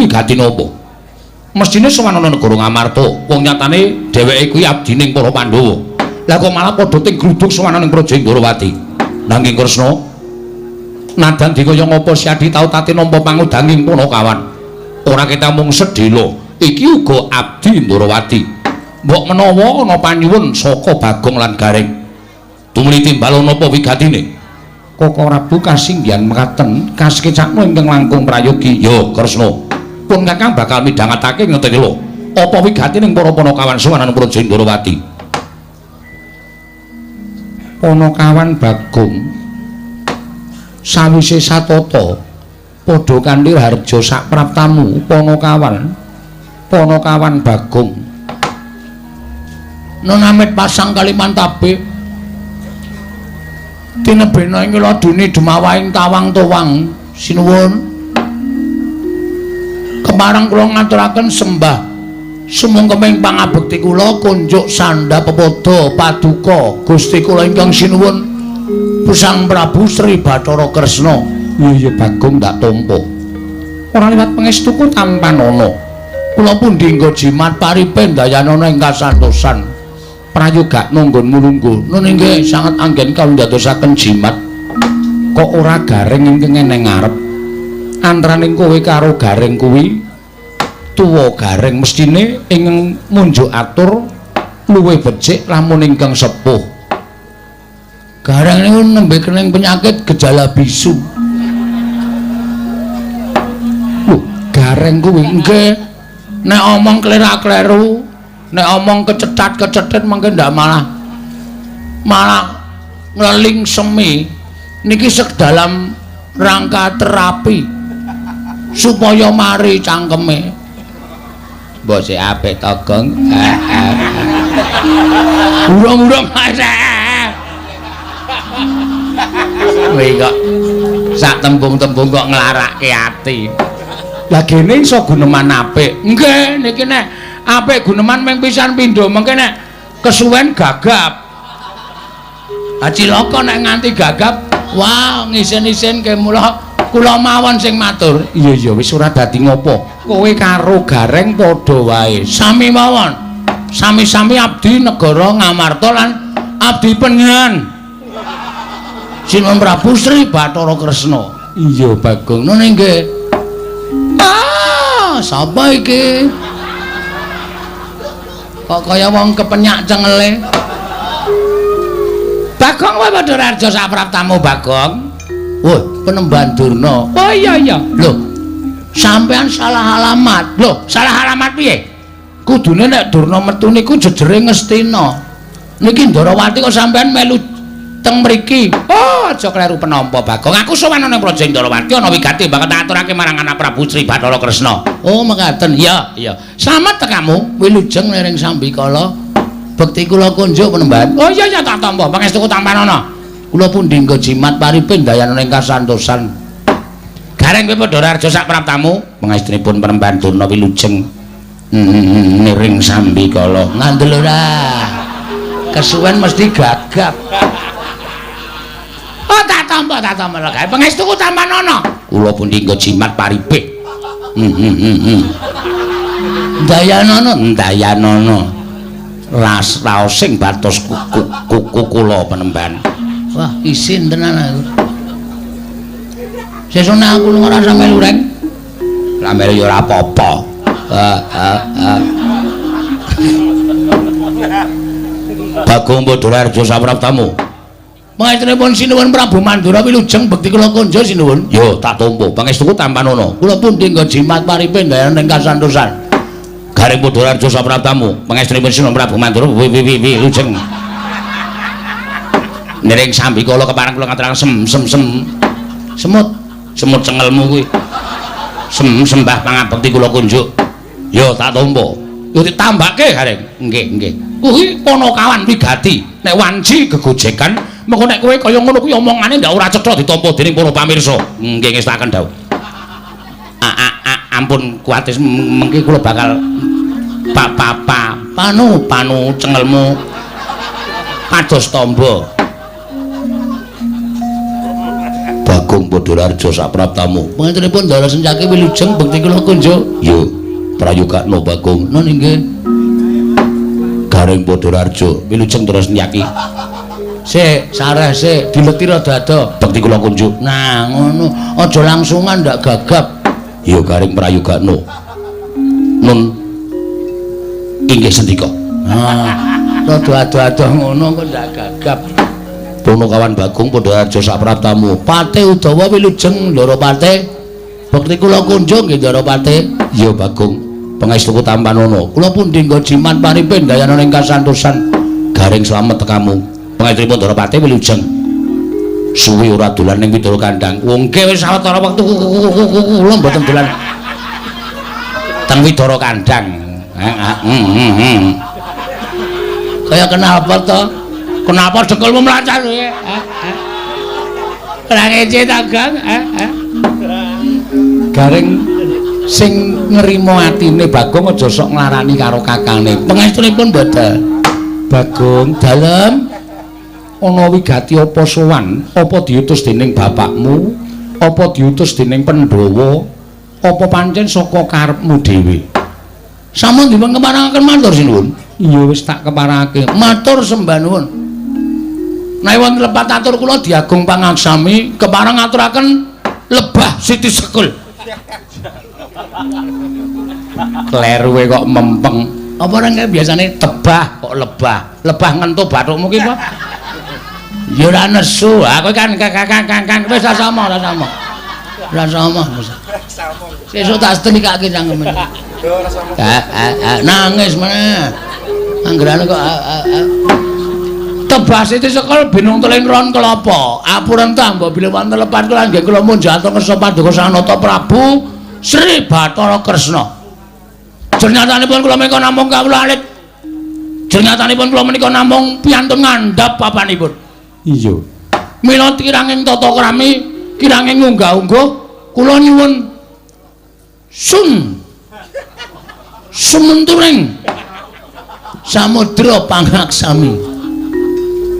wigatine apa? Mestine sowan ana negara Ngamarta, wong nyatane dheweke kuwi abdining para Pandhawa. Lah kok malah padha ting gluduk sowan ning Praja Ndorowati. Nanging Kresna, nadan dikaya ngapa Siadi tau tate nampa pangudanging Panakawan. Ora kita mung sedhela, iki uga abdi Ndorowati. Mbok menawa ana panyuwun saka Bagong lan Gareng. Tumuli timbal napa wigatine? Koko Prabu kasinggihan mekaten kasekecakno ingkang langkung prayogi. Ya, Kresna. Pun Kakang bakal midhangetake ngeteni lho. Apa wigatine para Panakawan sowan ana Praja Ndorowati? Panakawan Bagong sawise satata padha kanthi harja sapraptamu Panakawan Panakawan Bagong Nonamit pasang Kalimantabe tinebena ing laduni dumawahing tawang towang sinuwun kemarang kula ngaturaken sembah sumungkeming pangabekti kula kunjuk sandha pepodo paduka Gusti kula ingkang sinuwun Sang Prabu Sri Bathara Kresna. Iya iya Bagong ndak tampa. Ora liwat pangestuku tampanana. Kula pundi nggo jimat paripe ndayanana ing kasantosan. Prayogakna nggonmu lungguh. Nun inggih sanget anggen kawula ndadosaken jimat. Kok ora Gareng ingkang eneng ngarep? Antaraning kowe karo Gareng kuwi tuwa Gareng mestine ingkang munjuk atur luwih becik lamun ingkang sepuh. Gareng niku nembe kening penyakit gejala bisu. Lho, Gareng kuwi nggih. Nek omong klera-kleru, nek omong kecetat-kecetit mangke ndak malah malah ngleling semi. Niki sek dalam rangka terapi supaya mari cangkeme. Mbok sik apik to, Gong. Urung-urung Kowe kok sak tembung-tembung kok nglarake ati. Lah gene iso guneman apik. Nggih, niki nek apik guneman mung pisan pindho, mengke nek kesuwen gagap. Ha cilaka nek nganti gagap, wah ngisin-isin ke mula kula mawon sing matur. Iya iya wis ora dadi ngopo. Kowe karo Gareng padha wae. Sami mawon. Sami-sami abdi negara Ngamarta lan abdi penyen. Sinuwun Prabu Sri Bathara Kresna. Iya Bagong. Nun nggih. Ah, sapa iki? Kok kaya wong kepenyak cengele. Bagong kowe padha raja sapraptamu Bagong. Wah, penemban Durna. Oh iya iya. Lho, sampean salah alamat. Lho, salah alamat piye? Kudune nek Durna metu niku jejere Ngastina. Niki Ndarawati kok sampean melu teng mriki. Oh, aja kleru penampa Bagong. Aku sowan ana Praja Ndarawati ana wigati bakal tak aturake marang anak Prabu Sri Bathara Kresna. Oh, mekaten. Iya, iya. Slamet tekamu. Wilujeng liring sambikala. Bekti kula kunjuk penemban. Oh iya iya tak tampa. Pangestuku tampanana. Kula pundi nggo jimat paripe ndayanana ing kasantosan. Gareng kowe padha raja sak praptamu. Pangestunipun penemban Durna wilujeng niring sambikala. Ngandel ora. Kesuwen mesti gagap. Oh tak tampa lho kae. Pangestuku tampanana. Kula pundi nggo jimat paripe. Ndayanana, ndayanana. Ras raosing batos kuku kula penemban. Wah, isin tenan aku. Sesuk nek aku lunga ora melu reng. Lah melu ya ora apa-apa. Bagong Badararja sapraptamu. Pangestunipun sinuwun Prabu Mandura wilujeng bekti kula konjo sinuwun. Yo tak tampa. Pangestuku tampanana. Kula pundi nggo jimat paripe ndayanana ing kasantosan. Gareng Badararja sapraptamu. Pangestunipun sinuwun Prabu Mandura wilujeng. Niring sambikala kepareng kula ngaturaken sem sem sem semut semut cengelmu kuwi. Sem sembah pangabekti kula kunjuk. Yo tak tampa. Yo ditambake Gareng. Nggih nggih. Kuwi Panakawan wigati. Nek wanci gegojekan mengko nek kowe kaya ngono kuwi omongane ndak ora cetha ditampa dening para pamirsa. Nggih ngestaken dawuh. Ampun kuwatir mengki kula bakal pa pa pa panu panu cengelmu pados tombo. Bagong Padhararja sapraptamu. Pangantenipun Ndara Sencaki wilujeng bekti kula kunjuk. Yo, prayogakno Bagong. Nun inggih. Gareng Padhararja wilujeng Ndara Sencaki. Sik, sareh sik, dileti rada ado. Bekti kula kunjuk. Nah, ngono. Aja langsungan ndak gagap. Yo Gareng prayogakno. Nun inggih sendika. Nah, rada ado-ado ngono kok ndak gagap. Punakawan Bagong Padhararja sapraptamu. Pate Udawa wilujeng Ndara Pate. Bekti kula kunjung nggih Ndara Pate. Ya Bagong, pangestuku tampanana. Kula pundi nggo jimat paripe ndayana ing kasantosan. Gareng slamet tekamu. Pangestunipun Ndara Pate wilujeng. Suwi ora dolan ning Widara Kandang. Wong nggih wis sawetara wektu kula mboten dolan teng Widara Kandang. Kaya kenapa to? Kenapa dengkulmu mlancar kowe? Ora ngece ta, Gang? Gareng sing ngrimo atine Bagong aja sok nglarani karo kakane. Pangestunipun mboten. Bagong, dalem ana wigati apa sowan? Apa diutus dening bapakmu? Apa diutus dening Pandhawa? Apa pancen saka karepmu dhewe? Sampun dipun keparengaken matur sinuwun. Iya wis tak keparengake. Matur sembah nuwun. Nek wonten lepat atur kula diagung pangaksami kepareng ngaturaken lebah Siti Sekul. Kleruwe kok mempeng. Apa ora kaya biasane tebah kok lebah. Lebah ngentu bathukmu ki apa? Ya ora nesu. Aku kan kang wis ora sama, ora sama. Ora sama. Sesuk tak setrikake cangkeme. Nangis meneh. Anggerane kok tebah Siti Sekul binung teling ron kelapa. Apurentah mbok bilih wonten lepat kula nggih kula munjata kersa paduka Sang Nata Prabu Sri Bathara Kresna. Jernyatanipun kula menika namung kawula alit. Jernyatanipun kula menika namung piyantun ngandhap papanipun. Iya. Mila kiranging tata krami, kiranging unggah-ungguh kula nyuwun sun sumenturing samudra pangaksami.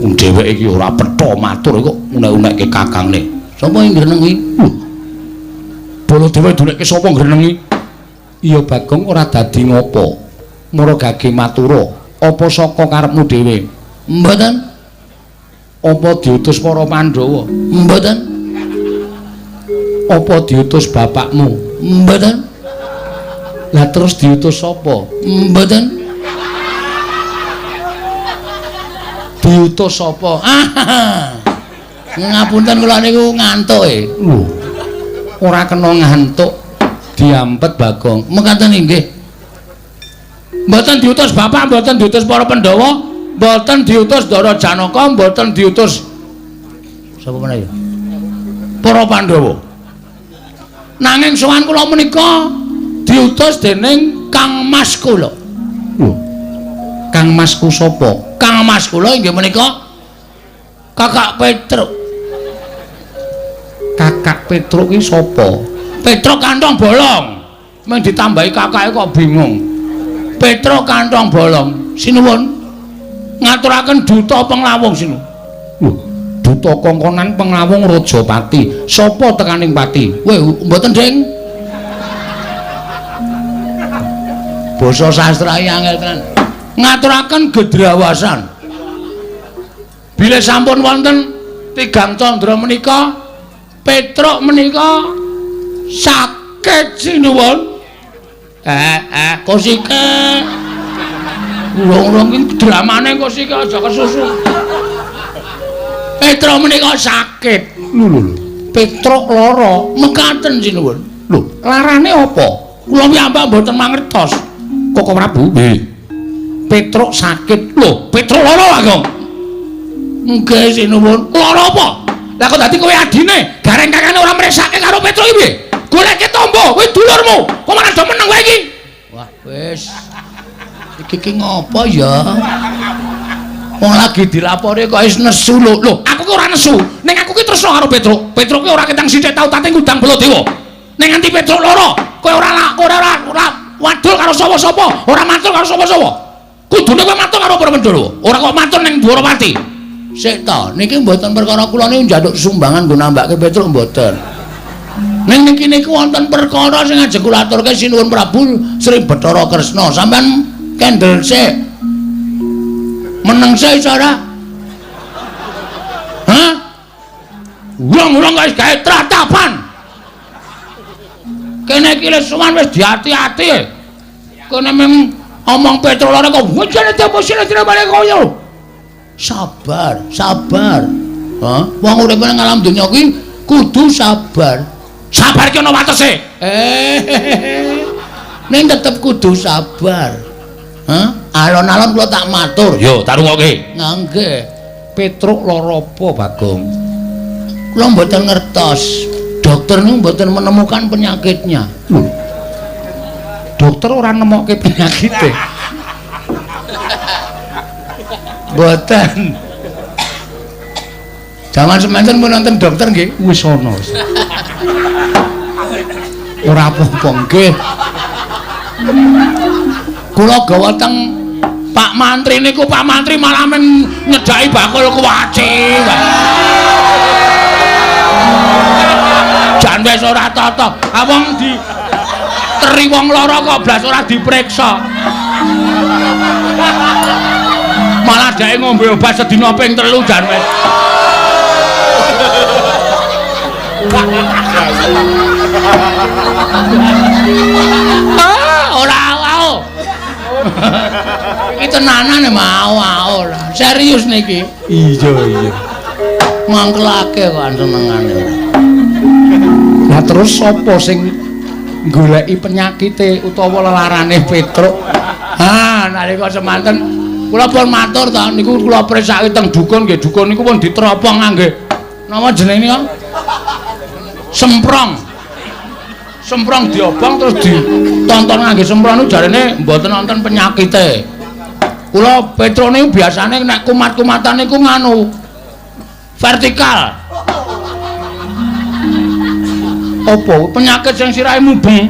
Wong dheweke iki ora petha matur kok unek-unekke kakangne. Sapa sing ngrenengi? Baladewa dunekke sapa ngrenengi? Iya Bagong ora dadi ngopo. Mara gage matura, apa saka karepmu dhewe? Mboten. Apa diutus para Pandhawa? Mboten. Apa diutus bapakmu? Mboten. Lah terus diutus sapa? Mboten. Diutus sapa? Ngapunten kula niku ngantuk e. Lho. Ora kena ngantuk. Diampet Bagong. Mekaten inggih. Mboten diutus bapak, mboten diutus para Pandhawa, mboten diutus Ndara Janaka, mboten diutus sapa meneh ya? Para Pandhawa. Nanging sowan kula menika diutus dening Kang Mas kula. Lho. Kang Masku sapa? Kang Mas kula inggih menika Kakak Petruk. Kakak Petruk ki sapa? Petruk kantong bolong. Mung ditambahi kakake kok bingung. Petruk kantong bolong. Sinuwun ngaturaken duta penglawung sinuwun. Lho, duta kongkonan penglawung Rajapati. Sapa tekaning pati? Weh, mboten, Ding. Basa sastra iki angel tenan. Ngaturaken gedrawasan. Bilih sampun wonten tigang candra menika, Petruk menika sakit sinuwun. Kosike. Urung-urung iki dramane kosike aja kesusu. Petruk menika sakit. Lho lho lho. Petruk lara, mekaten sinuwun. Lho, larane apa? Kula piyambak mboten mangertos. Koko Prabu? Nggih. Petruk sakit. Lho, Petruk lara, Bagong. Nggih sinuwun. Lara apa? Lah kok dadi kowe adine, gareng kakane ora mresake karo Petruk iki piye? Goleke tombo, kowe dulurmu. Kok malah do meneng kowe iki? Wah, wis. Iki ki ngopo ya? Wong lagi dilapori kok wis nesu lho. Lho, aku ki ora nesu. Ning aku ki tresno karo Petruk. Petruk ki ora ketang sithik tau tate ngundang Baladewa. Ning nganti Petruk lara, kowe ora ora wadul karo sapa-sapa, ora matur karo sapa-sapa. Kudune kowe matur karo para Pandhawa, ora kok matur ning Dwarawati. Sik to, niki mboten perkara kula niku njaluk sumbangan nggo nambake Petruk mboten. Ning niki niku wonten perkara sing ajeng kula aturke sinuwun Prabu Sri Bathara Kresna. Sampeyan kendel sik. Meneng sik iso ora? Hah? Wong-wong wis gawe tratapan. Kene iki wis sowan wis diati-ati. Kene meng omong Petruk loro kok wujane tepo sine balik koyo. Sabar, sabar. Hah? Wong urip nang alam donya kuwi kudu sabar. Sabar ki ana watese. Ning tetep kudu sabar. Hah? Alon-alon kula tak matur. Yo, tak rungokke. Nggih. Petruk lara apa, Bagong? Kula mboten ngertos. Dokter niku mboten menemukan penyakitnya. Lho. Dokter ora nemokke penyakite. Mboten. Jaman semanten pun nonton dokter nggih? Wis ana. Ora apa-apa nggih. Kula gawa teng Pak Mantri niku, Pak Mantri malah men nyedhaki bakul kuwaci. Jan wis ora tata. Ah wong di teri wong lara kok blas ora diperiksa. Malah dheke ngombe obat sedina ping 3 jan wis. Ah, ora au. Iki tenanan mau au lah. Serius niki. Iya, iya. Mangkelake kok senengane. Lah terus sapa sing goleki penyakite utawa lelarane Petruk? Ah, nalika semanten kula pun matur ta niku kula presake teng dukun nggih, dukun niku pun diteropong ngangge napa jenenge niku? Semprong. Semprong diobong terus ditonton ngangge semprong niku jarene mboten wonten penyakite. Kula Petruk niku biasane nek kumat-kumatan niku nganu vertikal. Apa penyakit sing sirahe mubeng?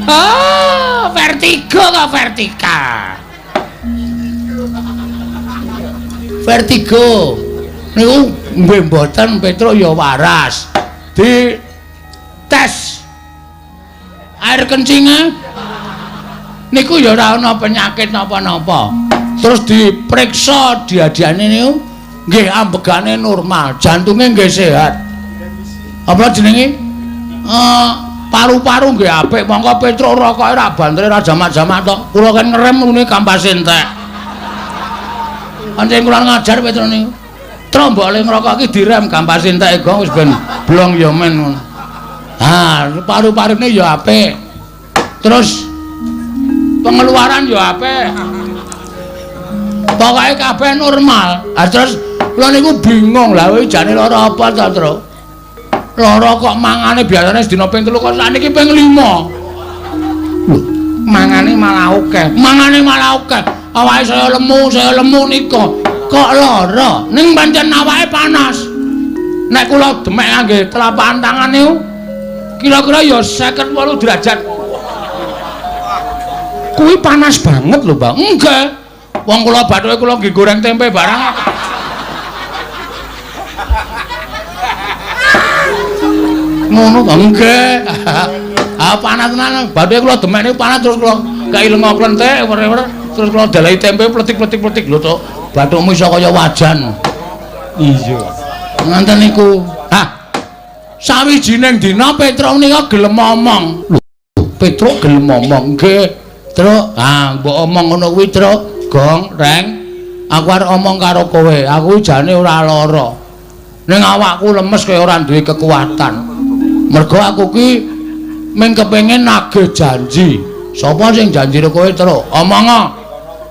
Ah, vertigo kok vertikal. Vertigo niku nggih mboten Petruk ya waras. Di tes air kencinge niku ya ora ana penyakit napa-napa. Terus diperiksa diadiane niku nggih ambegane normal, jantunge nggih sehat. Apa jenenge? Paru-paru nggih apik, mongko Petruk rokoke ra bantere ra jamak-jamak tok. Kula kan ngerem ngene kampase entek. Pancen kula ngajar Petruk niku. Trok mbok le ngrokok iki direm kampase entek gong wis ben blong ya men ngono. Ah, paru-parune ya apik. Terus pengeluaran ya apik. Pokoke kabeh normal. Ah terus kula niku bingung lah kuwi jane lara apa ta, Truk? Lara kok mangane biasane sedina ping 3 kok sakniki ping 5. Lho, mangane malah akeh. Mangane malah akeh. Awake saya lemu nika. Kok lara? Ning pancen awake panas. Nek kula demek ngangge telapak tangan niku kira-kira ya 58 derajat. Kuwi panas banget lho, Bang. Enggak. Wong kula bathuke kula nggih goreng tempe barang. Ngono to? Nggih. Ah panas tenan. Bathuke kula demek niku panas terus kula kei lenga klenthek wer-wer terus kula dalahi tempe pletik-pletik-pletik lho to. Bathukmu iso kaya wajan. Iya. Ngoten niku. Ah. Sawijining dina Petruk nika gelem omong. Lho, Petruk gelem omong nggih. Truk, ah mbok omong ngono kuwi, Truk. Gong, Reng. Aku arep omong karo kowe. Aku jane ora lara. Ning awakku lemes kaya ora duwe kekuatan. Mergo aku ki mung kepengin nagih janji. Sapa sing janji karo kowe, Truk? Omongo.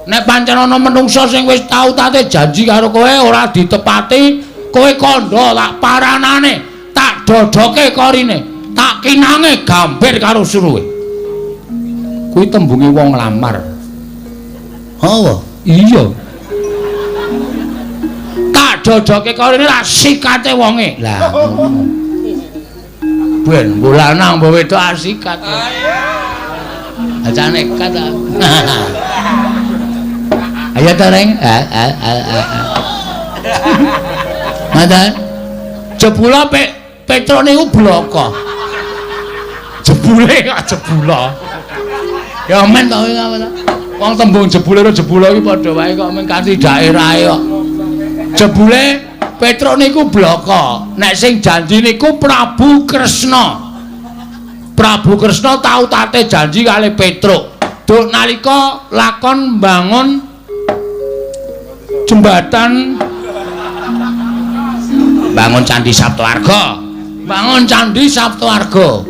Nek pancen ana menungsa sing wis tau tate janji karo kowe ora ditepati, kowe kandha tak paranane, tak dodoke korine, tak kinange gambir karo suruhe. Kuwi tembunge wong nglamar. Apa? Iya. Tak dodoke korine tak sikate wonge. Lah ngono. Ben mbok lanang mbok wedok asikat. Aja nekat ta. Ayo ta, Reng. Ngoten. Jebula Petruk niku bloko. Jebule kok jebula. Ya men to kuwi. Wong tembung jebule karo jebula iki padha wae kok mung kanthi daerahe kok. Jebule Petruk niku bloko. Nek sing janji niku Prabu Kresna. Prabu Kresna tau tate janji kali Petruk. Duk nalika lakon mbangun jembatan, bangun Candi Saptawarga. Bangun Candi Saptawarga.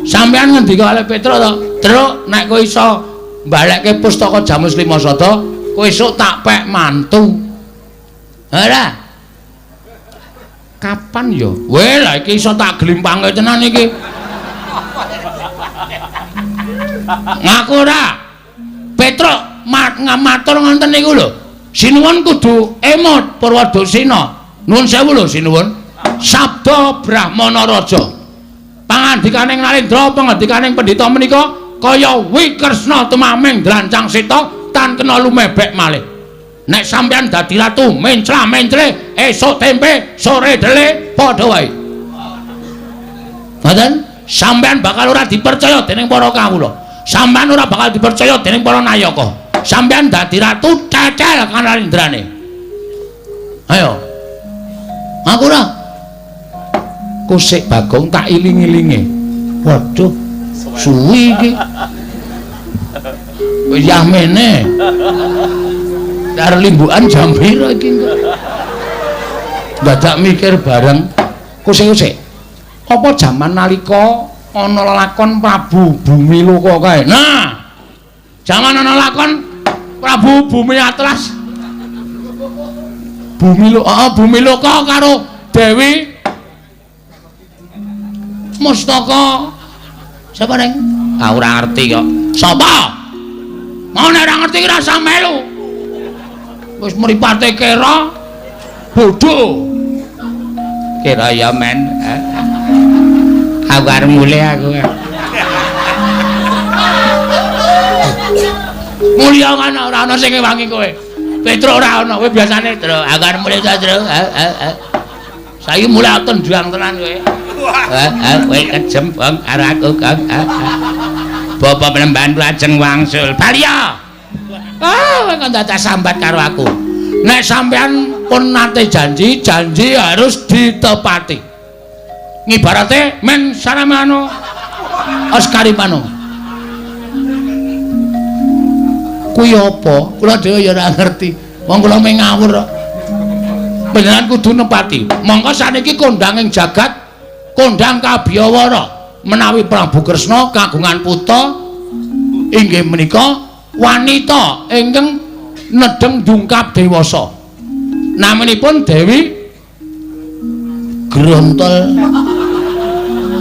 Sampeyan ngendika kali Petruk to, "Truk, nek kowe iso mbalekke pustaka Jamus Lima Sada, kowe esuk tak pek mantu." Ora. Kapan ya? Weh, lah iki iso tak glimpange tenan iki. Ngaku ora? Petruk matur ngoten niku lho. Sinuwun kudu emot Purwadasina. Nuwun sewu lho sinuwun. Sabda Brahmana Raja. Pangandikaning Narendra, pangandikaning pendhita menika kaya Wikresna tumaming drancang seta tan kena lumebek malih. Nek sampeyan dadi ratu mencla-mencle esuk tempe sore dele padha wae. Ngoten? Sampeyan bakal ora dipercaya dening para kawula. Sampeyan ora bakal dipercaya dening para nayaka. Sampeyan dadi ratu cecel kanarendrane. Ayo. Aku ora. Kusik Bagong tak iling-ilinge. Waduh, suwi iki. Wis yahmene. Arep limbukan jam pira iki engko? Dadak mikir bareng. Kusik-kusik. Apa jaman nalika ana lakon Prabu Bumiloka kae? Nah, jaman ana lakon Prabu Bumi Atlas. Bumiloka, heeh, Bumiloka karo Dewi Mustaka. Sapa neng? Ah ora ngerti kok. Sapa? Mau nek ora ngerti ki rasa melu. Wis mripate kera bodho. Kira ya men. Aku arep mulih aku. Mulya kan ora ana sing ngewangi kowe. Petruk ora ana, kowe biasane Truk, aku arep mulih ta, Truk. Saiki mulih tendang tenan kowe. Kowe kejem bang karo aku, Kang. Bapak penemban lajeng wangsul. Baliya. Ah, kowe kok dadak sambat karo aku. Nek sampean pun nate janji, janji harus ditepati. Ngibarate men saramano Oskarimano. Kuwi apa? Kula dhewe ya ora ngerti. Wong kula mung ngawur kok. Panjenengan kudu nepati. Mongko saniki kondang ing jagat, kondang kabiyawara menawi Prabu Kresna kagungan putra inggih menika wanita ingkang nedheng dungkap dewasa. Naminipun Dewi Grontol.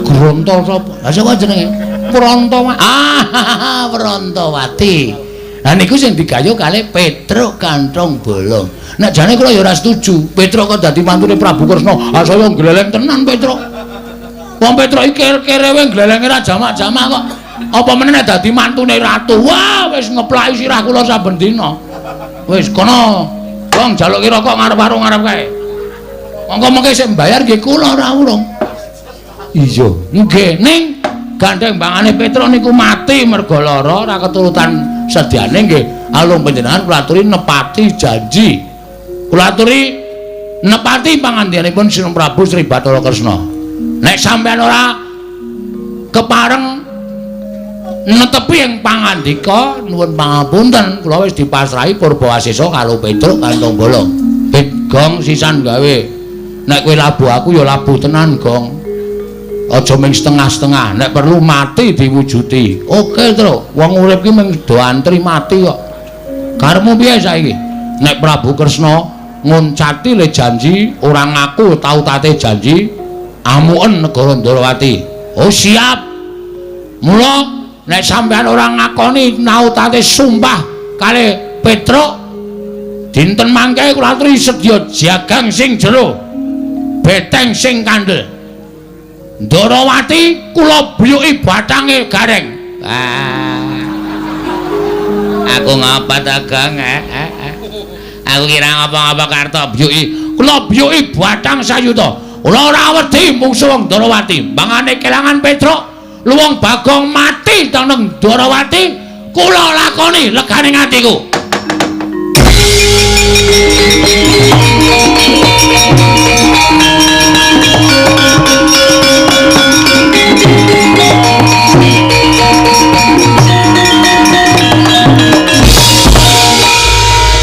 Grontol sapa? Lah sapa jenenge? Prantawati. Ah, Prantawati. Lah niku sing digayuh kalih Petruk Kanthong Bolong. Nek jane kula ya ora setuju. Petruk kok dadi mantune Prabu Kresna. Ah saya gleleng tenan Petruk. Wong Petruk iki kerewe glelenge ra jamak-jamak kok. Apa meneh nek dadi mantune ratu. Wah, wis ngeplaki sirah kula saben dina. Wis kono. Wong jaluki rokok ngarep warung ngarep kae. Monggo mengke sing mbayar nggih kula ora urung. Iya, nggih ning gandeng bangane Petruk niku mati mergo lara ora keturutan sediane nggih. Alung panjenengan kula aturi nepati janji. Kula aturi nepati pangandikanipun Sinun Prabu Sri Bathara Kresna. Nek sampeyan ora kepareng netepi ing pangandika nuwun pangapunten kula wis dipasrahi Purbawasesa karo Petruk Kanthong Bolong. Pit gong sisan gawe. Nek kowe labuh aku ya labuh tenan gong. Aja mung setengah-setengah, nek perlu mati diwujudi. Oke, Truk. Wong urip ki mung do antri mati kok. Karepmu piye saiki? Nek Prabu Kresna nguncati le janji, ora ngaku tau tate janji, amuken negara Ndrawati. Oh, siap. Mula nek sampeyan ora ngakoni nautate sumpah kalih Petruk, dinten mangke kula aturi sedya jagang sing jero, beteng sing kandel. Ndrawati kula biyuki bathange gareng. Ah. Aku ngapa ta, Gong? Aku kira ngapa-ngapa karto byuki. Kula byuki batang sayuta. Kula ora wedi mungsuh wong Ndorowati. Mangane kelangan Petruk, luwung Bagong mati teng Ndorowati, kula lakoni legane atiku.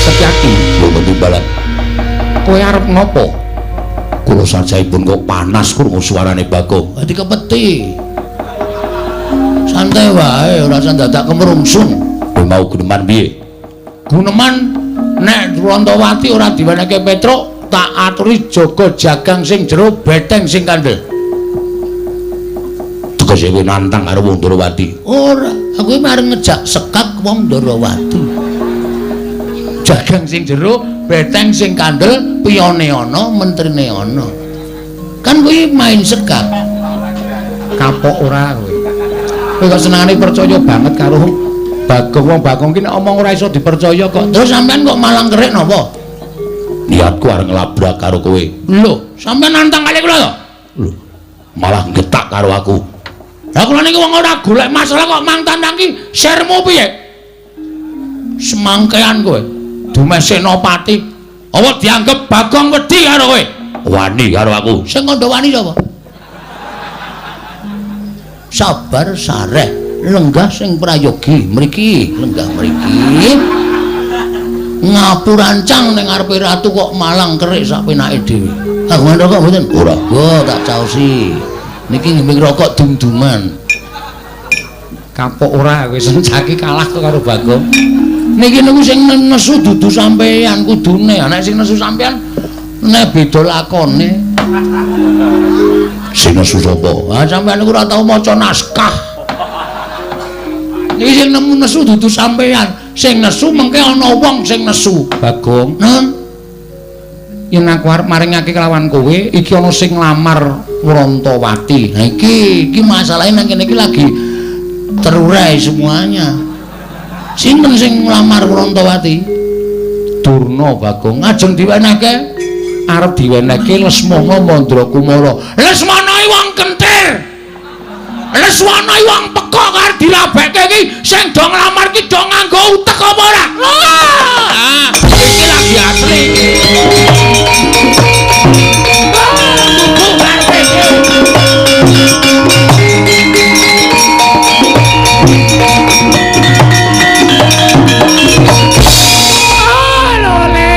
Setyaki mboten timbalan. Kowe arep ngopo? Kula sajaipun kok panas krungu suarane Bagong. Dadi kepeti. Santai wae, ora usah dadak kemrungsung. Kowe mau guneman piye? Guneman nek Rontowati ora diwenehke Petruk, tak aturi jaga jagang sing jero, beteng sing kandel. Tegese kowe nantang karo wong Ndorowati? Ora, aku iki arep ngejak sekak wong Ndorowati. Jagang sing jero, beteng sing kandel, piyone ana, mentrine ana. Kan kuwi main sekak. Kapok ora kowe? Kowe kok senengane percaya banget karo Bagong. Wong Bagong ki nek omong ora iso dipercaya kok. Terus sampean kok malang kerik napa? Niatku arep nglabrak karo kowe. Lho, sampean nantang kali kula to? Lho, malah getak karo aku. Lah kula niki wong ora golek masalah kok mang tantang ki sermu piye? Semangkean kowe. Dumeh Senopati. Apa dianggep Bagong wedi karo kowe? Wani karo aku. Sing kandha wani sapa? Sabar sareh, lenggah sing prayogi mriki, lenggah mriki. Ngapurancang ning ngarepe ratu kok malang kerik sak penake dhewe. Kagungan rokok mboten? Ora. Go tak caosi. Niki ngeming rokok dum-duman. Kapok ora kowe sencaki kalah kok karo Bagong. Niki niku sing nesu dudu sampean kudune. Nek sing nesu sampean nek beda lakone. Sing nesu sapa? Ah sampean niku ora tau maca naskah. Niki sing nemu nesu dudu sampean. Sing nesu mengke ana wong sing nesu. Bagong. Nun. Yen aku arep maringake kelawan kowe, iki ana sing nglamar Wrontowati. Nah iki masalahe nang kene iki lagi terurai semuanya. Sinten sing nglamar Wrontowati? Durna Bagong. Ajeng diwenehke? Arep diwenehke Lesmana Mandrakumara. Lesmana iki wong kentir. Lesmana iki wong pekok arep dirabeke iki sing do nglamar iki do nganggo utek apa ora? Ah, iki lagi asli iki. Kudu karepe iki. Ah, lole,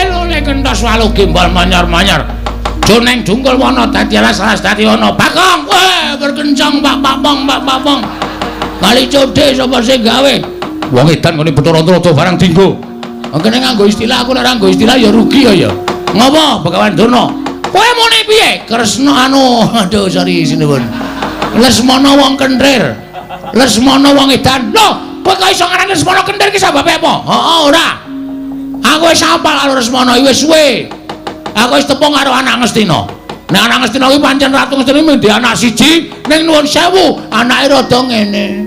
lole kentos walu gimbal manyar-manyar. Joneng jungkul wana dadi alas-alas dadi ana. Bagong, weh berkencang Pak Papong, Pak Papong. Kali codhe sapa sing gawe? Wong edan ngene Bathara Antarada barang dinggo. Kene nganggo istilah, aku nek ora nganggo istilah ya rugi ya ya. Ngopo Begawan Durna? Kowe muni piye? Kresna anu, aduh sorry sinuwun. Lesmana wong kenthir. Lesmana wong edan. Lho, kowe kok iso ngarani Lesmana kenthir ki sababe apa? Heeh, ora. Aku wis hafal karo Lesmana iki wis suwe. Aku wis tepung karo anak Ngastina. Nek anak Ngastina kuwi pancen Ratu Ngastina mung duwe anak siji, ning nuwun sewu, anake rada ngene.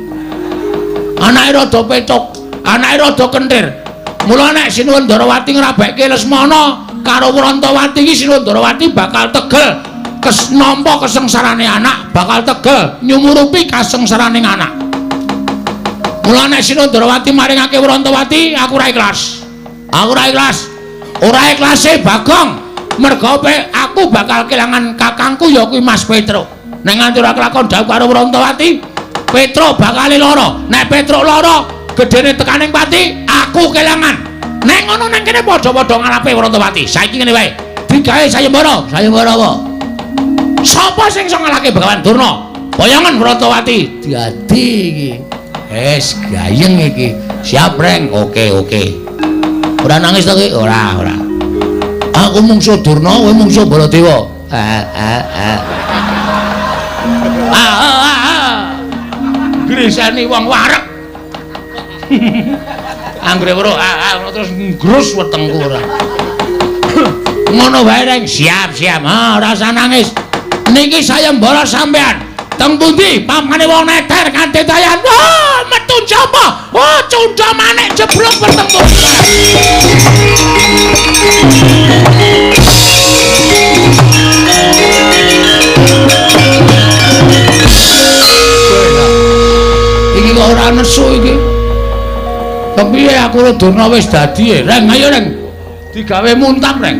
Anake rada petuk, anake rada kenthir. Mula nek Sinuwun Ndarawati ngrabekke Lesmana karo Wrontowati iki Sinuwun Ndarawati bakal tegel nampa kesengsarane anak, bakal tegel nyumurupi kasengsarane anak. Mula nek Sinuwun Ndarawati maringake Wrontowati, aku ora ikhlas. Aku ora ikhlas. Ora ikhlase Bagong. Mergo aku bakal kelangan kakangku ya kuwi Mas Petruk. Nek nganti ora kelakon dhawuh karo Wrontowati, Petruk bakal lara. Nek Petruk lara, gedene tekaning pati, aku kelangan. Nek ngono nang kene padha-padha ngalape Wrontowati. Saiki ngene wae. Digawe sayembara. Sayembara apa? Sapa sing iso ngalahke Begawan Durna? Boyongan Wrontowati. Dadi iki. Wis gayeng iki. Siap, Reng. Oke, oke. Ora nangis to ki? Ora, ora. Aku mungsuh Durna, kowe mungsuh Baladewa. Ah, ah, ah. Ah, ah, ah. Grisani wong wareg. Anggere weruh ah, ah, terus nggrus wetengku ora. Ngono wae, Reng. Siap, siap. Ah, ora usah nangis. Niki sayembara sampean. Teng pundi pamane wong neter kanthi tayan. Wah, metu sapa? Wah, cundha manik jeblok wetengku. nesu iki. Kepiye aku karo Durna wis dadi e? Reng, ayo Reng. Digawe muntap, Reng.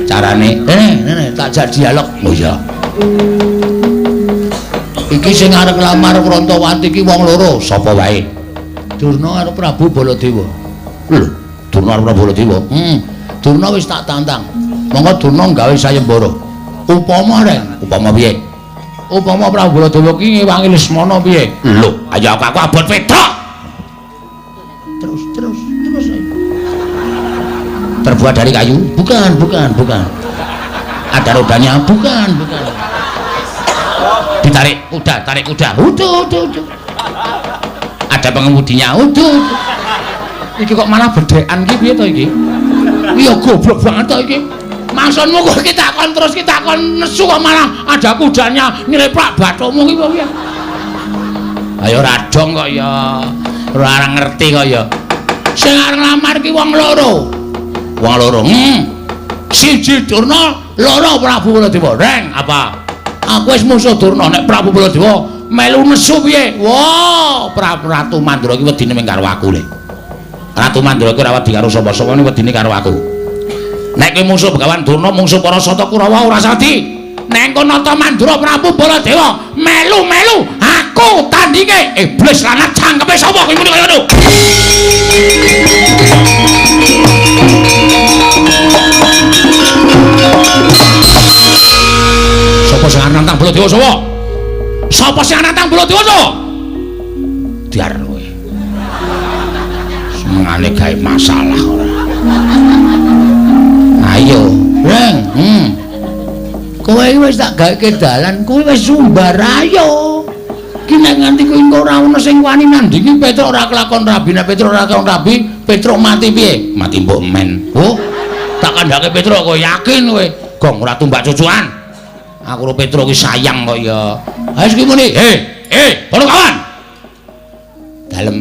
Carane, rene tak jak dialog. Oh iya. Iki sing arep nglamar Prantawati iki wong loro, sapa wae? Durna karo Prabu Baladewa. Lho, Durna karo Prabu Baladewa? Heeh. Durna wis tak tantang. Monggo Durna gawe sayembara. Upama, Reng, upama piye? Upama Prabu Baladewa ki ngewangi Lesmana piye? Lho, ayo aku abot wedok. Terus. Terbuat dari kayu? Bukan. Ada rodanya? Bukan. Ditarik kuda, tarik kuda. Uduh. Ada pengemudinya? Uduh. Iki kok malah bedhekan ki piye to iki? Iya goblok banget to iki. Maksudmu kok kita kon terus kita kon nesu kok malah ada kudanya nyeleplak bathukmu ki piye? Ayo radong kok ya. Ora ngerti kok ya. Sing arep nglamar ki wong loro. Wong loro. Siji Durna, loro Prabu Baladewa. Reng, apa? Aku wis musuh Durna, nek Prabu Baladewa melu nesu piye? Wah, Prabu Ratu Mandra iki wedine mung karo aku le. Ratu Mandra iki ora wedi karo sapa-sapa, wedine karo aku. Nek kowe musuh Begawan Durna, mungsuh para Sata Kurawa ora sadi. Nek engko nata Mandra Prabu Baladewa melu-melu aku tandinge. Iblis lanang cangkeme sapa kowe muni kaya ngono? Sapa sing arep nantang Baladewa sapa? Sapa sing nantang Baladewa sapa? Diar kowe. Senengane gawe masalah ora. Ayo, Reng. Kowe wis tak gaweke dalan, kowe wis sumbar ayo. Ki nek nganti kowe engko ora ono sing wani nandingi Petruk ora kelakon rabi, nek Petruk ora kelakon rabi, Petruk mati piye? Mati mbok men. Oh, tak kandhake Petruk kowe yakin kowe. Gong ora tumbak cucuan. Aku karo Petruk ki sayang kok ya. Ayo iki muni. Hei, para kawan. Dalem.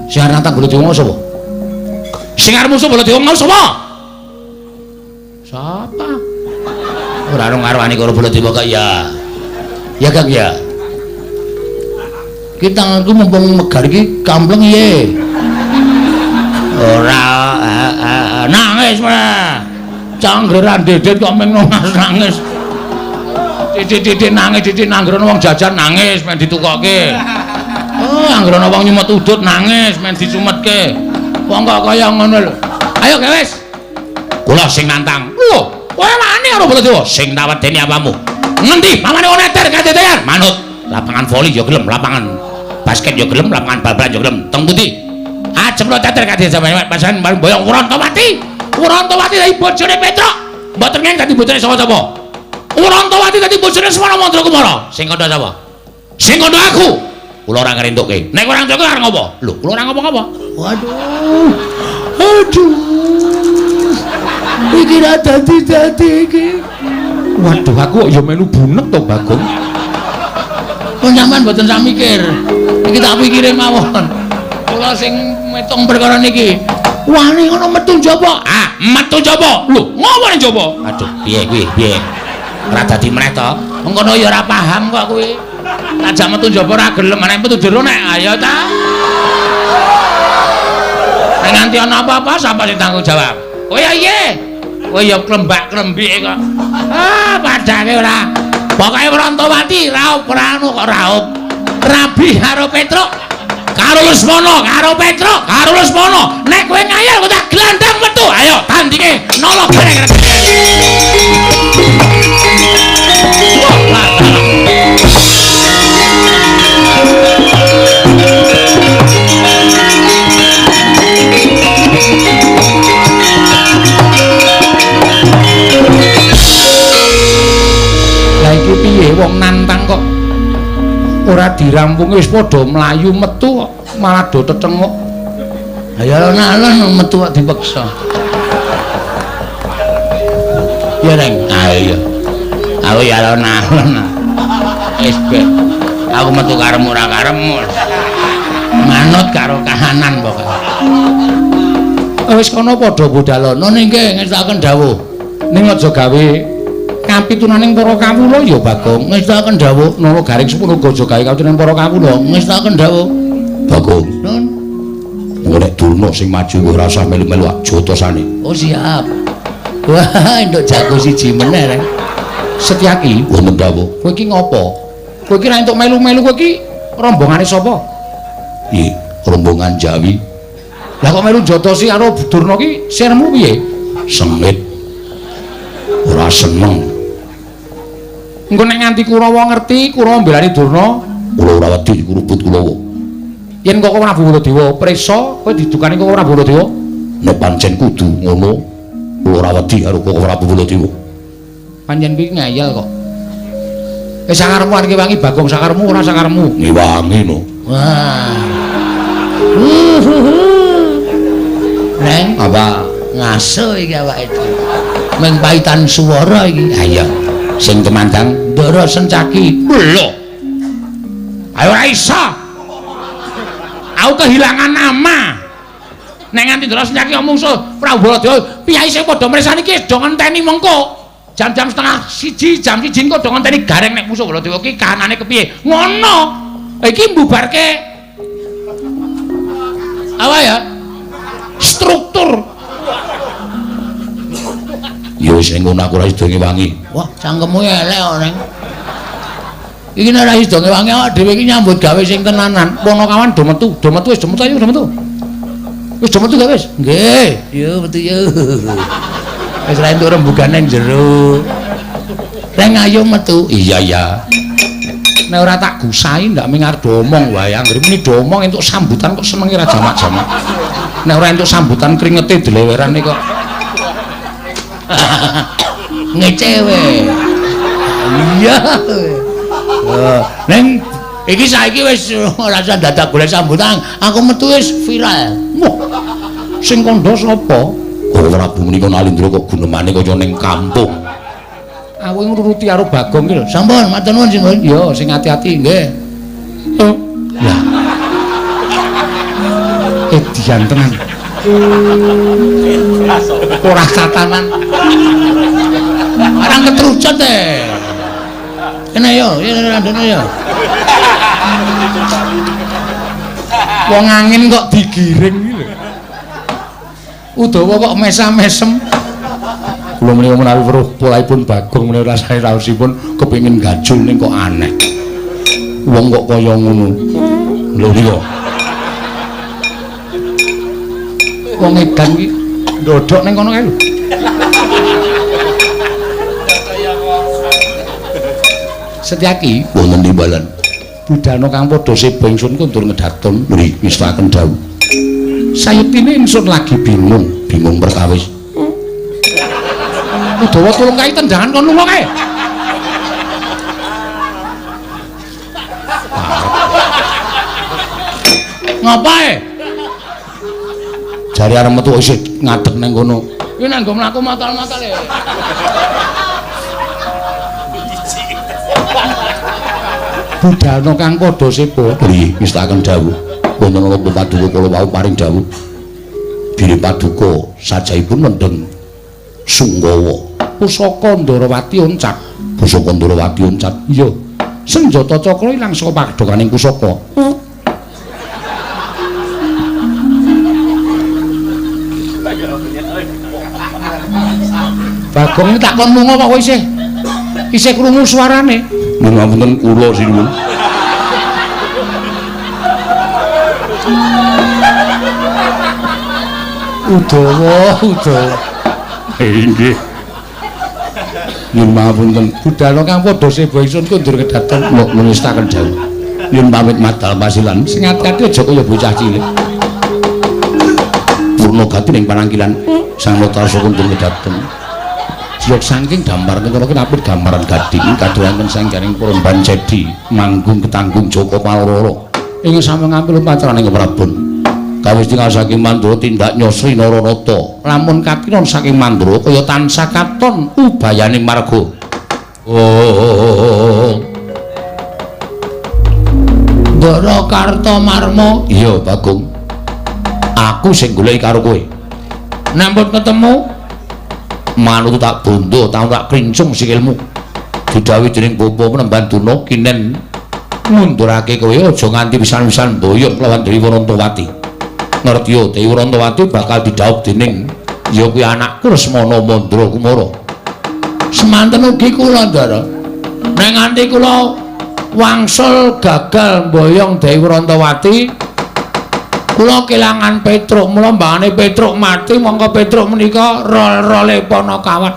Sing arep nantang Baladewa sapa? Sing arep musuh Baladewa mau sapa? Sapa? Ora ono ngarwani karo Baladewa kok ya. Ya Kang ya. Ki tanganku mumpung megar iki kampleng piye? Ora nangis malah. Canggeran dedet kok meng nangis. Titik-titik nangis, titik nanggrono wong jajan nangis men ditukokke. Oh, anggrono wong nyumet udut nangis men disumetke. Wong kok kaya ngono lho. Ayo gewes. Kula sing nantang. Lho, kowe wani karo Baladewa? Sing tak wedeni apamu? Ngendi pamane wong eter kadetean? Manut. Lapangan voli ya gelem, lapangan basket ya gelem, lapangan bal-balan ya gelem. Teng pundi? Ajeng lo teter kadetean pasan boyong Wurantawati. Wurantawati dadi bojone Petruk. Mboten ngeng dadi bojone sapa-sapa. Wurantawati dadi bojone Semana Mandrakumara. Sing kandha sapa? Sing kandha aku. Kula ora ngrentukke. Nek ora ngrentukke arep ngopo? Lho, kula ora ngomong apa. Waduh. Aduh. Iki ra dadi-dadi iki. Waduh, aku kok ya melu bunek to, Bagong. Kok sampean mboten sak mikir. Iki tak pikire mawon. Kula sing metung perkara niki. Wani ngono metu njaba. Ah, metu njaba. Lho, ngopo ning njaba? Aduh, piye kuwi? Piye? Ora dadi meneh to. Mengkono ya ora paham kok kuwi. Tak jak metu njaba ora gelem, nek metu jero nek ayo ta. Nek nganti ana apa-apa sapa sing tanggung jawab? Kowe ya iye. Kowe ya klembak-klembike kok. Ah, padane ora. Pokoke Wurantawati raup ora anu kok raup. Rabi karo Petruk. Karo Lesmana, karo Petruk, karo Lesmana. Nek kowe ngayal kok tak glandang metu. Ayo tandinge nolok bareng. Lah iki piye wong nantang kok ora dirampungi wis padha mlayu metu kok malah do tetenguk. Ha ya alon-alon metu kok dipeksa. Ya Reng, ayo. Aku ya alon-alon. Wis ben. Aku metu karepmu ora karepmu. Manut karo kahanan pokoke. Wis kono padha budalono ningke ngestaken dawuh. Ning aja gawe kapitunaning para kawula ya Bagong. Ngestakaken dawuh Nara Garing Sepuh Gaja gawe kapitunaning para kawula. Ngestakaken dawuh Bagong. Nun. Engko nek Durna sing maju kowe ora usah melu-melu jotosane. Oh siap. Wah, entuk jago siji meneh reng. Setyaki wonten dawuh. Kowe iki ngopo? Kowe iki ra entuk melu-melu, kowe iki rombongane sapa? Nggih, rombongan Jawi. Lah kok melu jotosi karo Durna ki sirmu piye? Sengit. Ora seneng. Engko nek nganti Kurawa ngerti, Kurawa mbelani Durna, kula ora wedi kurubut Kurawa. Yen kok Prabu Baladewa prisa, kowe didukani kok Prabu Baladewa? Nek pancen kudu ngono, kula ora wedi karo kok Prabu Baladewa. Pancen kuwi ngeyel kok. Sakarepmu arep ngewangi Bagong, sakarepmu ora sakarepmu. Ngewangi no. Wah. Reng, apa ngaso iki awake dhewe. Mung paitan swara iki. Ha iya. Sing tumandang Ndara Sencaki. Lho. Ayo ora iso. Aku kehilangan nama. Nek nganti Ndara Sencaki mungsuh Prabu Baladewa, piyai sing padha mresani iki do ngenteni mengko. Jam-jam 12:30, jam 1 engko do ngenteni gareng nek musuh Baladewa ki kahanane kepiye. Ngono. Iki mbubarke apa ya? Struktur. Ya wis ning ngono aku ora sida ngewangi. Wah, cangkemmu elek kok, Neng. Iki nek ora sida ngewangi awak dhewe iki nyambut gawe sing tenanan. Ponokawan do metu, do metu wis do metu ayo do metu. Wis do metu gak wis? Nggih, yo metu yo. Wis ra entuk rembugan nang jero. Reng ayo metu. Iya iya. Nek ora tak gusai ndak ming arep omong wae. Anggere muni do omong entuk sambutan kok senenge ra jamak-jamak. Nek ora entuk sambutan kringete dlewerane kok. Ngecewe. Iya. Neng iki saiki wis ora usah dadak golek sambutan, aku metu wis viral. Wah. Sing kandha sapa? Oh, Prabu menika Nalindra kok gunemane kaya ning kampung. Aku ngruruti karo Bagong ki lho. Sampun, matur nuwun sing. Ya, sing ati-ati nggih. Oh. Lah. Edian tenan. Ora tatanan. Arang ketrucut e. Kene yo, randone yo. Wong angin kok digiring iki lho. Udawa kok mesam-mesem. Kula menika menawi weruh polaipun Bagong menika rasane raosipun kepengin gajul ning kok aneh. Wong kok kaya ngono. Lho niku. Wong edan iki ndodhok ning kono kae lho. Setyaki wonten timbalan. Budana kang padha seba ingsun kundur ngedatun mriki ngestakaken dawuh. Sayetine ingsun lagi bingung, bingung perkawis. Udawa tulung kae tendangan kon lunga kae. Ngapae? Jare arep metu isih ngadeg ning kono. Kuwi nang nggo mlaku matal-matal e. Budana kang padha seba nggih ngestakaken dawuh. Wonten ana paduka kula wau paring dawuh. Bilih paduka sajaipun mendheng Sunggawa. Pusaka Ndarawati oncat. Pusaka Ndarawati oncat. Iya. Senjata cakra ilang saka padhokaning pusaka. Bagong tak kon lunga kok isih. Isih krungu suarane. Nyuwun ngapunten kula sinuwun. Udawa, udawa. Nggih. Nyuwun ngapunten. Budana kang padha seba ingsun kundur kedaton ngestaken dawuh. Nyuwun pamit madal pasilan. Sing ati-ati aja kaya bocah cilik. Purna gati ning panangkilan Sang Notarsa kundur kedaton. Jlok saking damar kula kinapit gambaran gading kaduwanten sanggaring Purban Cedi manggung ketanggung Joko Paloro ing sami ngampil paceraning Prabon. Kawis tinggal saking Mandura tindak nyosri Naranata. Lamun katinon saking Mandura kaya tansah katon ubayane marga. Oh. Ndara Kartomarma. Iya, Bagong. Aku sing goleki karo kowe. Nampun ketemu. Manut tak bondo, tau tak klincung sikilmu. Didhawuhi dening Bapa Penemban Durna kinen ngundurake kowe aja nganti pisan-pisan mboyong lawan Dewi Warantawati. Ngertiya Dewi Warantawati bakal didhawuh dening ya kuwi anakku Lesmana Mandra Kumara. Semanten ugi kula, Ndara. Nek nganti kula wangsul gagal mboyong Dewi Warantawati, kula kelangan Petruk. Mula mbangane Petruk mati, mongko Petruk menika rol-role Panakawan.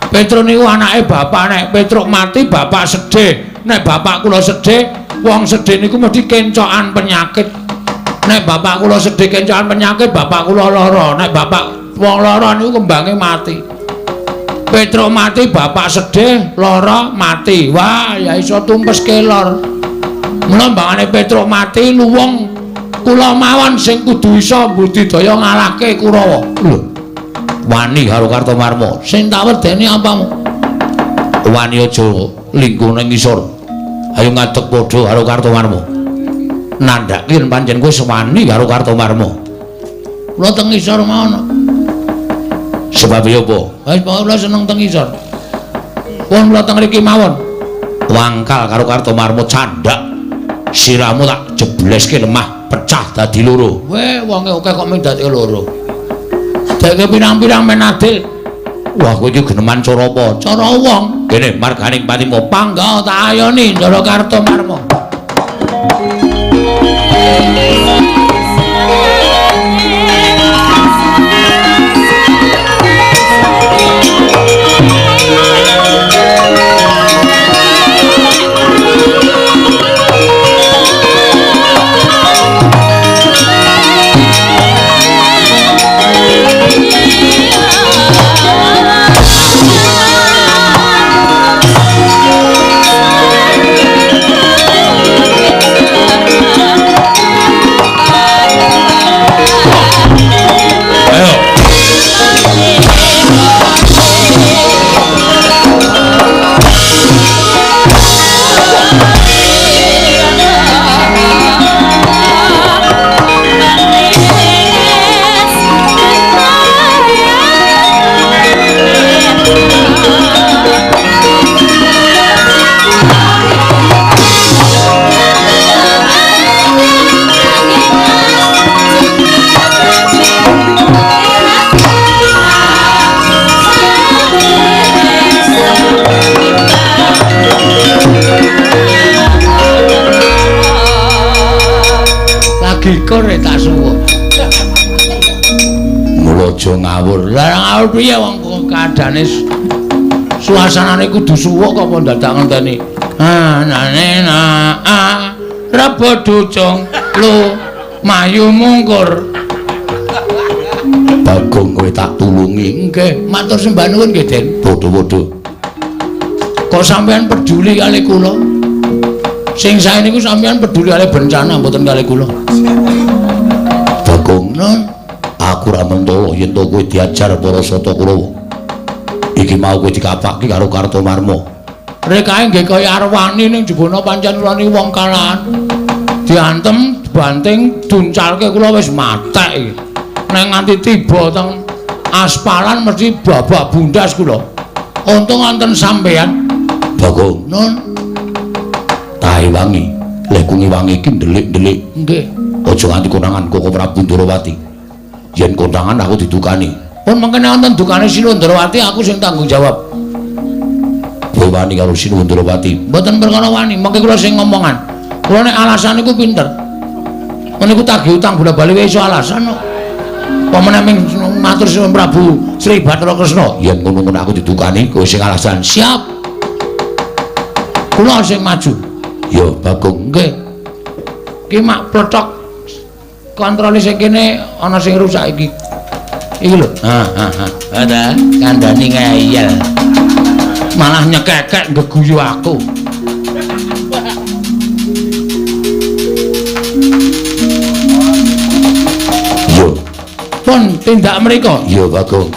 Petruk niku anake bapak. Nek Petruk mati bapak sedih. Nek bapak kula sedih, wong sedih niku mesti kencokan penyakit. Nek bapak kula sedih kencokan penyakit, bapak kula lara. Nek bapak wong lara niku kembange mati. Petruk mati, bapak sedih, lara, mati. Wah, ya iso tumpes kelor. Mula mbangane Petruk mati luwung kula mawon sing kudu iso mbudidaya ngalahke Kurawa. Lho. Wani karo Kartomarma. Sing tak wedeni apamu? Wani aja lingkuh ning ngisor. Ayo ngadeg padha karo Kartomarma. Nandhake yen pancen kowe wani karo Kartomarma. Kula teng ngisor mawon. Sebab apa? Wis pokoke kula seneng teng ngisor. Pun kula teng mriki mawon. Wangkal karo Kartomarma candhak. Sirahmu tak jebleske lemah pecah dadi loro. Weh, wonge akeh kok mung dadi loro. Deke pirang-pirang men adil. Wah, kowe iki geneman cara apa? Cara wong. Kene marganing patimu pangga tak ayoni Ndara Kartomarma. Gikur tak suwuk. Mula aja ngawur. Lah ngawur piye wong kadane suasanane kudu suwuk kok apa dadak ngenteni. Ah nane na a rebo ducung lu mayu mungkur. Bagong kowe tak tulungi. Nggih, matur sembah nuwun nggih, Den. Padha-padha. Kok sampean peduli kali kula? Sing sae niku sampean peduli kali bencana mboten kali kula. Bagong, non, aku ora mentolo yen to kowe diajar para Sata Kurawa. Iki mau kowe dikapake karo Kartomarma. Rekae nggih kaya arwani ning jebana pancen kula niku wong kalahan. Diantem, dibanting, duncalke kula wis matek iki. Nek nganti tiba teng aspalan mesti babak bundas kula. Untung wonten sampean. Bagong, non, tahe wangi, leh kungi wangi iki ndelik-ndelik. Nggih. Aja nganti konangan Koko Prabu Ndorowati. Yen konangan aku didukani. Pun mengkene wonten dukane Sinuwun Ndorowati aku sing tanggung jawab. Kowe wani karo Sinuwun Ndorowati? Mboten perkara wani, mengke kula sing ngomongan. Kula nek alasan niku pinter. Meniku tagih utang bola-bali wae iso alasan kok. Pamene ming matur Sinuwun Prabu Sri Bathara Kresna, yen ngono-ngono aku didukani kowe sing alasan. Siap. Kula sing maju. Ya Bagong, nggih. Ki mak plothok kontrole sing kene ana sing rusak iki. Iki lho. Ha ha ha. Ada kandhani ngeyel. Malah nyekekek nggeguyu aku. Yo. Pun tindak mriko. Ya Bagong.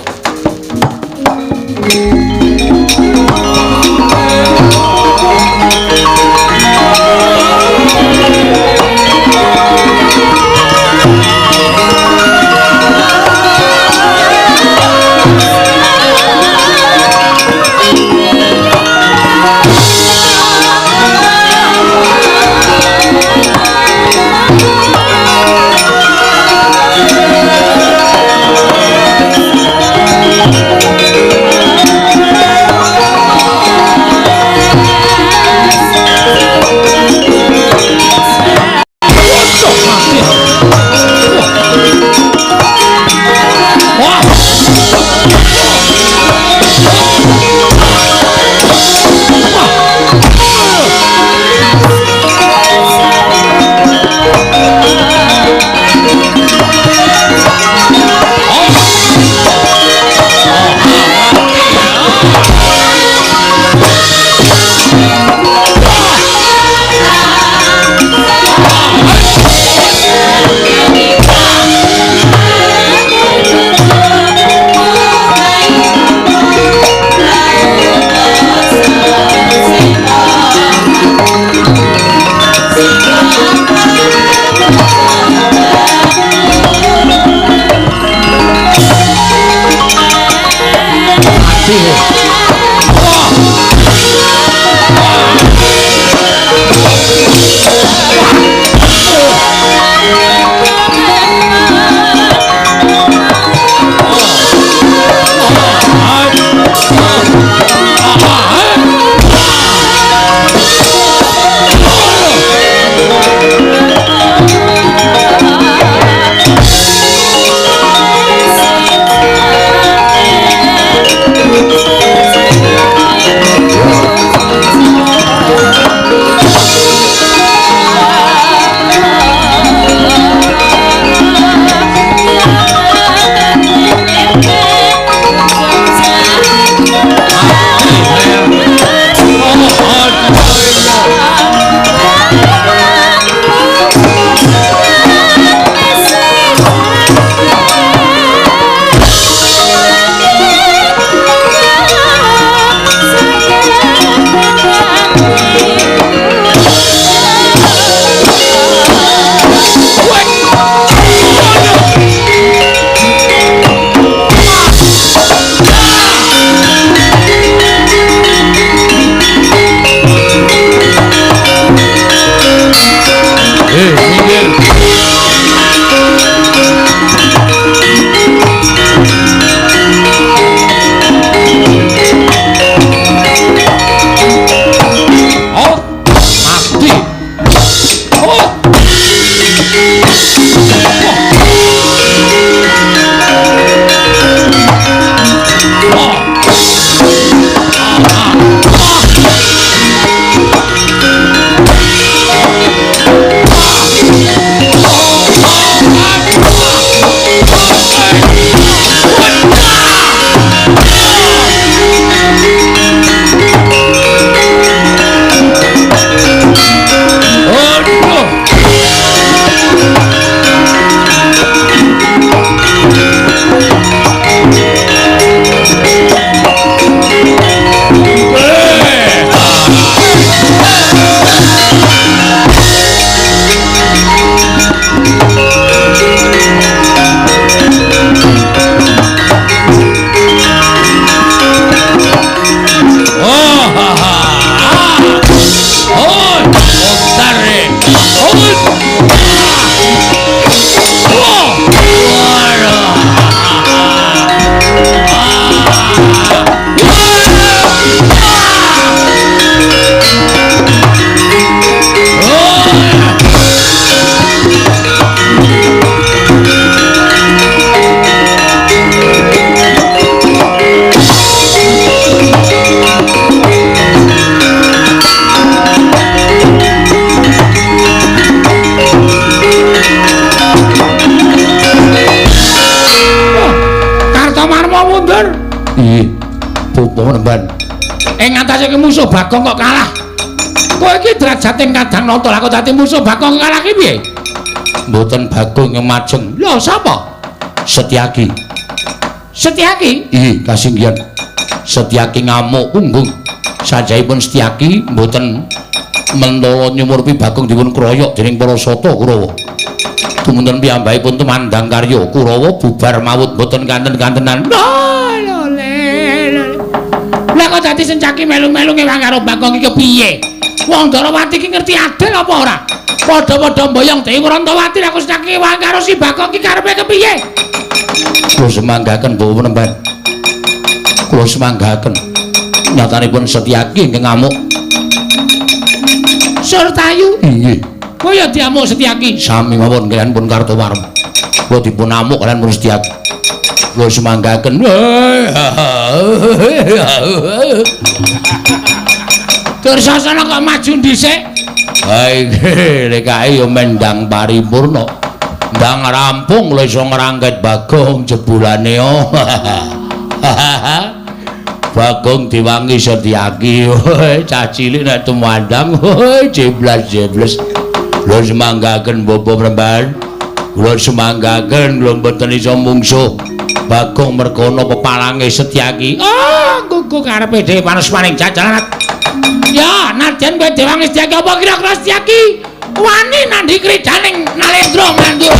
Minggir. Oh, mati. Oh. Oh. Ing atase ki musuh Bagong kok kalah. Kowe iki derajate kadang nata lah kok dadi musuh Bagong kalah ki piye? Mboten Bagong yang majeng. Lho sapa? Setyaki. Setyaki? Inggih, kasinggihan. Setyaki ngamuk punggung. Sajahipun Setyaki mboten mentala nyumurpi Bagong dipun kroyok dening para sata Kurawa. Tumunten piyambakipun tumandang karya Kurawa bubar mawut mboten kanten-kantenan. Lah kok dadi Sencaki melu-melu ngewang karo Bagong iki piye? Wong Ndarawati iki ngerti adil apa ora? Padha-padha mboyong Dewi Rantawati lah kok Sencaki ngewang karo si Bagong iki karepe kepiye? Kula semanggaken Bapak Penemban. Kula semanggaken. Nyatanipun Setyaki ingkang ngamuk. Surtayu? Inggih. Kok ya diamuk Setyaki? Sami mawon kaliyan pun Kartowarma. Kula dipun amuk kaliyan pun Setyaki. Kula semanggaken. Dursasana kok maju dhisik? Ha iki lek kae ya mendang paripurna. Ndang rampung lho iso ngrangket Bagong jebulane. Bagong diwangi Setyaki. Cah cilik nek tumandang jeblas-jebles. Kula semanggaken Bapak Penemban. Kula semanggaken kula mboten iso mungsuh Bagong mergana pepalange Setyaki. Oh, gugu karepe dhewe panesmaning jajaran. Ya, nadyan kowe diwangi Setyaki apa kira-kira Setyaki wani nandhi kridaning Nalendra Mandura.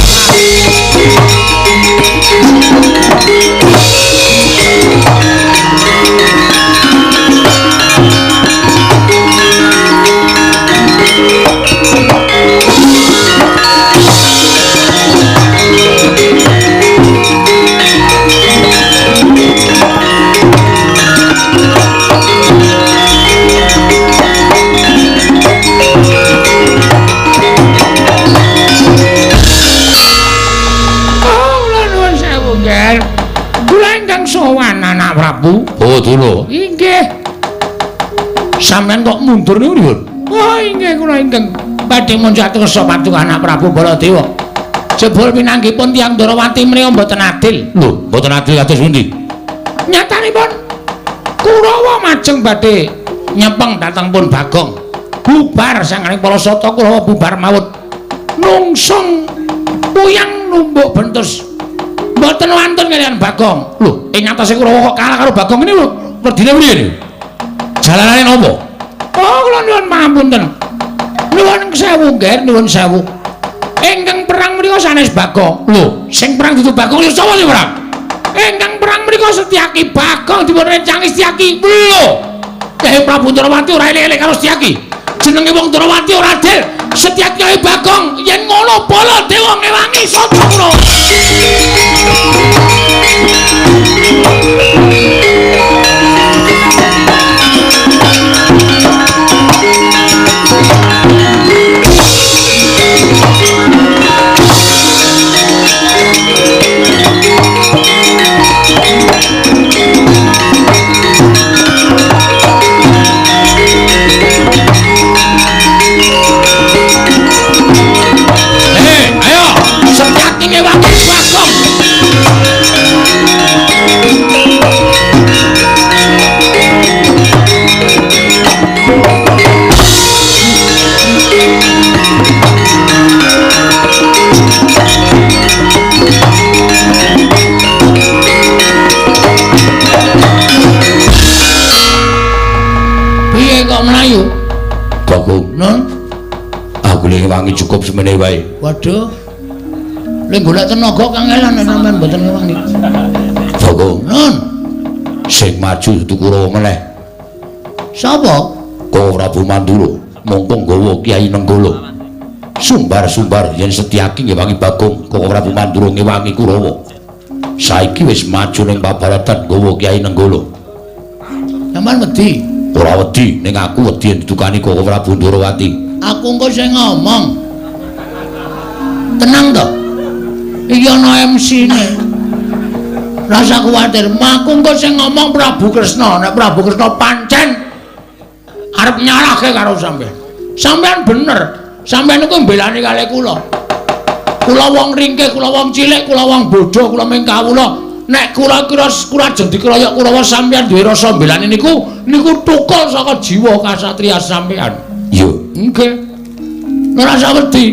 Anak Prabu. Oh, dulu. Inggih. Sampeyan kok mundur niku pripun? Oh, inggih kula ingkang badhe munjat kersa paduka anak Prabu Baladewa. Jebul pinanggipun tiyang Ndarawati menika mboten adil. Lho, mboten adil kados pundi? Nyatanipun Kurawa majeng badhe nyepeng dhateng pun Bagong. Bubar sanganing para sata Kurawa bubar mawut. Nungsung puyang numbuk bentus. Mboten wantun kaliyan Bagong. Lho, ing atase Kurawa kok kalah karo Bagong ini lho, werdine piye niku? Jalanane napa? Oh, kula nyuwun pangapunten. Nyuwun sewu, Ngger, nyuwun sewu. Ingkang perang menika sanes Bagong. Lho, sing perang dudu Bagong lho sapa sing perang? Ingkang perang menika Setyaki. Bagong dipun rencangi Setyaki. Lho, Kyai Prabu Ndarawati ora elik-elik karo Setyaki. Jenenge wong Ndarawati ora adil. Setyaki Bagong yen ngono Baladewa ngewangi sapa ngono. Ayo Setyaki ngewangi Bagong. Piye kok mlayu? Bagong, Nun, aku le ngewangi cukup semene wae. Waduh. Le golek tenaga kangelan nek sampean mboten ngewangi. Bagong, Nun, sing maju dudu Kurawa meneh. Sapa? Koko Prabu Mandura mongko nggawa Kyai Nenggala. Sumbar-sumbar yen Setyaki ngewangi Bagong, Koko Prabu Mandura ngewangi Kurawa. Saiki wis maju ning pabaratan nggawa Kyai Nenggala. Sampeyan wedi? Ora wedi, ning aku wedi yen didukani Koko Prabu Ndorowati. Aku engko sing ngomong. Tenang to. Iki ana MC-ne. Rasa kuwatir, aku engko sing ngomong Prabu Kresna. Nek Prabu Kresna pancen arep nyalahke karo sampean. Sampean bener. Sampean niku mbelani kalih kula. Kula wong ringkih, kula wong cilik, kula wong bodho, kula ming kawula. Nek kula kira kula ajeng dikeroyok Kurawa sampean duwe rasa mbelani niku niku tukul saka jiwa kasatriya sampean. Iya, nggih. Ora usah wedi.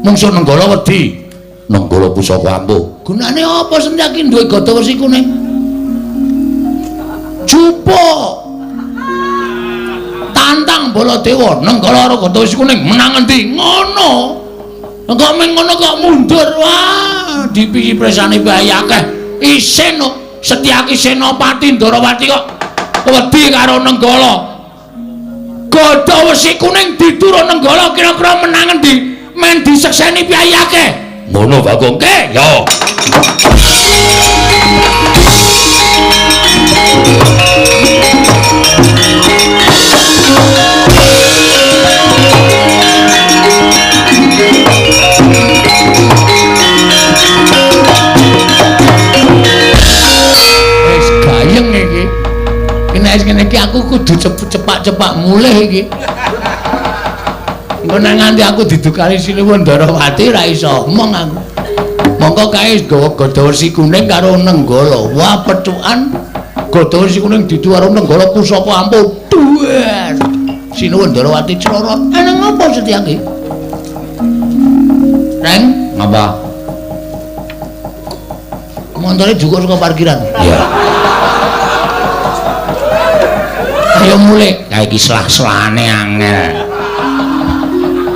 Mungsuh Nenggala wedi. Nenggala pusaka ampuh. Gunane apa Setyaki duwe gada wesi kuning? Jupuk. Tantang Baladewa, Nenggala karo gada wesi kuning menang endi? Ngono. Kok ming ngono kok mundur. Wah, dipiyi presane bae akeh. Isin kok Setyaki Senopati Ndorowati kok wedi karo Nenggala. Gada wesi kuning diturun Nenggala kira-kira menang endi? Men disekseni piye akeh. Ngono Bagong ke? Yo. Wis gayeng iki. Nek ngene iki aku kudu cepak-cepak mulih iki. Engko nek nganti aku didukani Sinuwun Ndorowati ra iso omong aku. Mongko kae nggawa gada wesi kuning karo Nenggala. Wah, pethukan gada wesi kuning didu karo Nenggala pusaka ampuh. Duwer. Sinuwun Ndorowati crorot. Eneng apa Setyaki? Reng, ngapa? Montore jukuk saka parkiran. Iya. Ayo mulih. Kae iki selah-selane angel.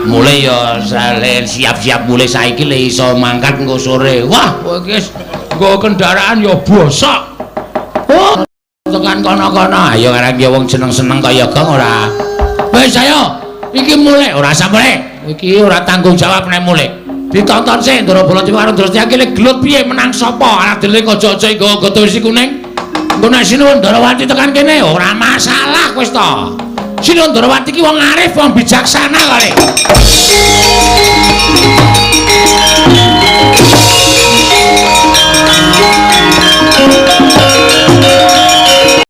Mulih ya siap-siap mulih saiki le iso mangkat engko sore. Wah, kowe iki wis nggo kendaraan ya bosok. Oh, tekan kono-kono. Ayo karang ya wong seneng-seneng kaya gong ora. Wis ayo, iki mulih ora usah mulih. Iki ora tanggung jawab nek mulih. Ditonton sik Ndara Baladewa karo Ndara Setyaki le gelut piye menang sapa? Arep dhewe aja-aja nggawa gada wesi kuning. Engko nek Sinuwun Ndorowati tekan kene ora masalah wis to. Sinuwun Ndorowati ki wong arif, wong bijaksana kare.